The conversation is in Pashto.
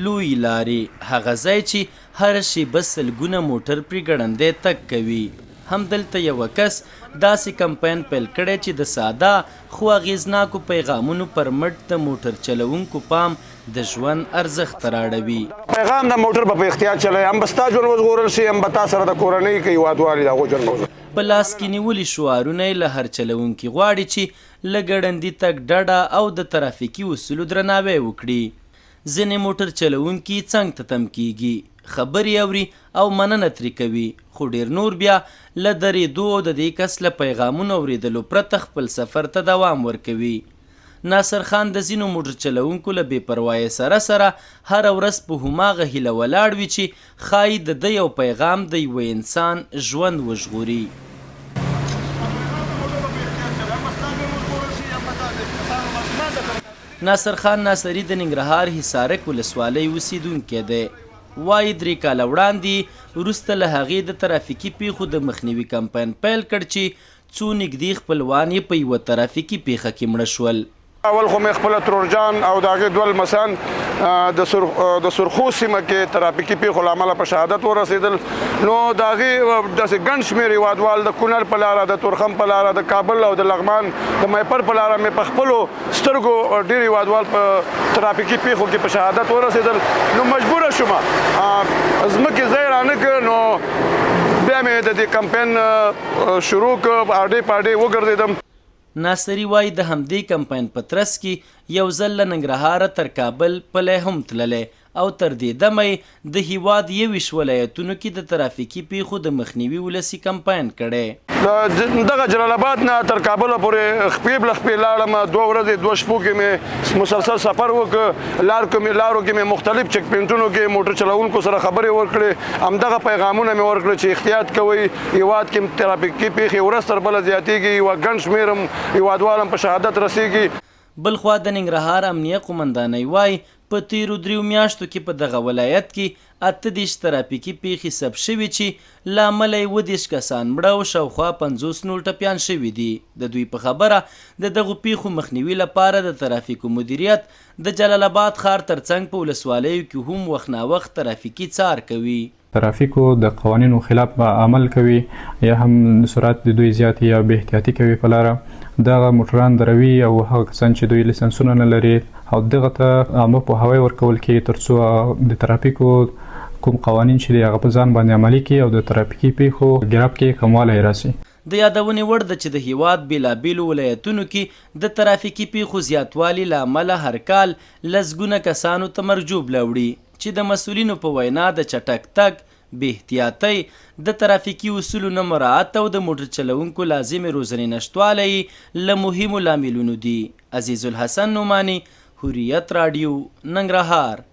لویې لارې، هغه ځای چې هره شېبه سلګونه موټر پرې ګړندی تګ کوي. همدلته یوه کس داسې کمپاین پیل کړی چې د ساده، خو اغېزناکو پیغامونو پر مټ د موټر چلوونکو پام د ژوند ارزښت ته راړوي. پیغام د موټر به په احتیاط چلوې، هم به ستا ژوند وژغورل شي، هم به تا سره د کورنۍ که هیوادوال وي د هغو ژوند به وژغورل شي. په لاس کې نیولي شعارونه یې له هر چلوونکي غواړي چې له ګړندي تګ ډډه او د ترافیکي اصولو درناوی وکړي. ځینې موټر چلوونکي څنګ ته تم کېږي، خبرې اوري او مننه ترې کوي، خو ډېر نور بیا له درېدو او د دې کس له پیغامونو اورېدلو پرته خپل سفر ته دوام ورکوي. ناصر خان د ځینو موټر چلوونکو له بې پروایۍ سره سره هره ورځ په هماغه هیله ولاړ وي چې ښايي د ده یو پیغام د یوه انسان ژوند وژغوري. ناصر خان ناصري د ننګرهار حصارک ولسوالۍ اوسېدونکی دی. وايي، درې کاله وړاندې یې وروسته له هغې د ترافیکي پېښو د مخنیوي کمپاین پیل کړ چې څو نږدې خپلوان یې په یوه ترافیکي پېښه کې مړه شول. اول خو مې خپل ترورجان او د هغې دوه لمسیان د د سرخو سیمه کې ترافیکي پېښو له امله په شهادت ورسېدل، نو د هغې داسې ګڼ شمېر هېوادوال د کونړ په لاره، د تورخم په لاره، د کابل او د لغمان د میپر په لاره مې په خپلو سترګو ډېر هېوادوال په ترافیکي پېښو کې په شهادت ورسېدل، نو مجبور شوم ځمکې ځای رانه کړ، نو بیا مې د دې کمپاین شروع کړ، اډې په اډې وګرځېدم. ناصري وايي، د همدې کمپاین په ترڅ کې یو ځل له ننګرهاره تر کابل پلی هم تللی او تر دې دمه یې د هېواد 21 ولایتونو کې د ترافیکي پېښو د مخنیوي ولسي کمپاین کړی. له دغه جلال اباد نه تر کابله پورې خپې بله خپې لاړم، دوه ورځې دوه شپو کې مې مسلسل سفر وکړ، لار کې مې لارو کې مې مختلف چک پوینټونو کې موټر چلوونکو سره خبرې وکړې، همدغه پیغامونه مې ورکړل چې احتیاط کوئ، هیواد کې ترافیکي پیښې ورځ تر بله زیاتیږي، یوه ګڼ شمېر هم هیوادوال هم په شهادت رسیږي. بلخوا د ننګرهار امنیه قومندانۍ وايي، په تېرو دریو میاشتو کې په دغه ولایت کې 38 ترافیکي پېښې ثبت شوي چې له امله یې 37 کسان مړه او شاوخوا 50 نور ټپیان شوي دي. د دوی په خبره، د دغو پېښو مخنیوي لپاره د ترافیکو مدیریت د جلال اباد ښار ترڅنګ په ولسوالیو کې هم وخت ناوخت ترافیکي څار کوي. ترافیکو د قوانینو خلاف به عمل کوي یا هم سرعت د دوی زیات یا بې احتیاطي کوي په لاره دغه موټران دروي او هغه کسان چې دوی لیسنسونه نه لري او دغه ته عامه پوهاوی ورکول کېږي ترڅو د ترافیکو کوم قوانین چې دي هغه په ځان باندې عملي کړي او د ترافیکي پیښو ګراف کې کموالی راسي. د یادونې وړ ده چې د هېواد بېلابېلو ولایتونو کې د ترافیکي پېښو زیاتوالي له امله هرکال لسګونه کسانو ته مرګ ژوبله اوړي. چې د مسؤلینو په وینا د چټک تګ، بې احتیاطۍ، د ترافیکي اصولو نه مراعت او د موټر چلوونکو لازمې روزنې نشتوالی یې له مهمو لاملونو دي. عزیزالحسن نعماني، حریت راډیو، ننګرهار.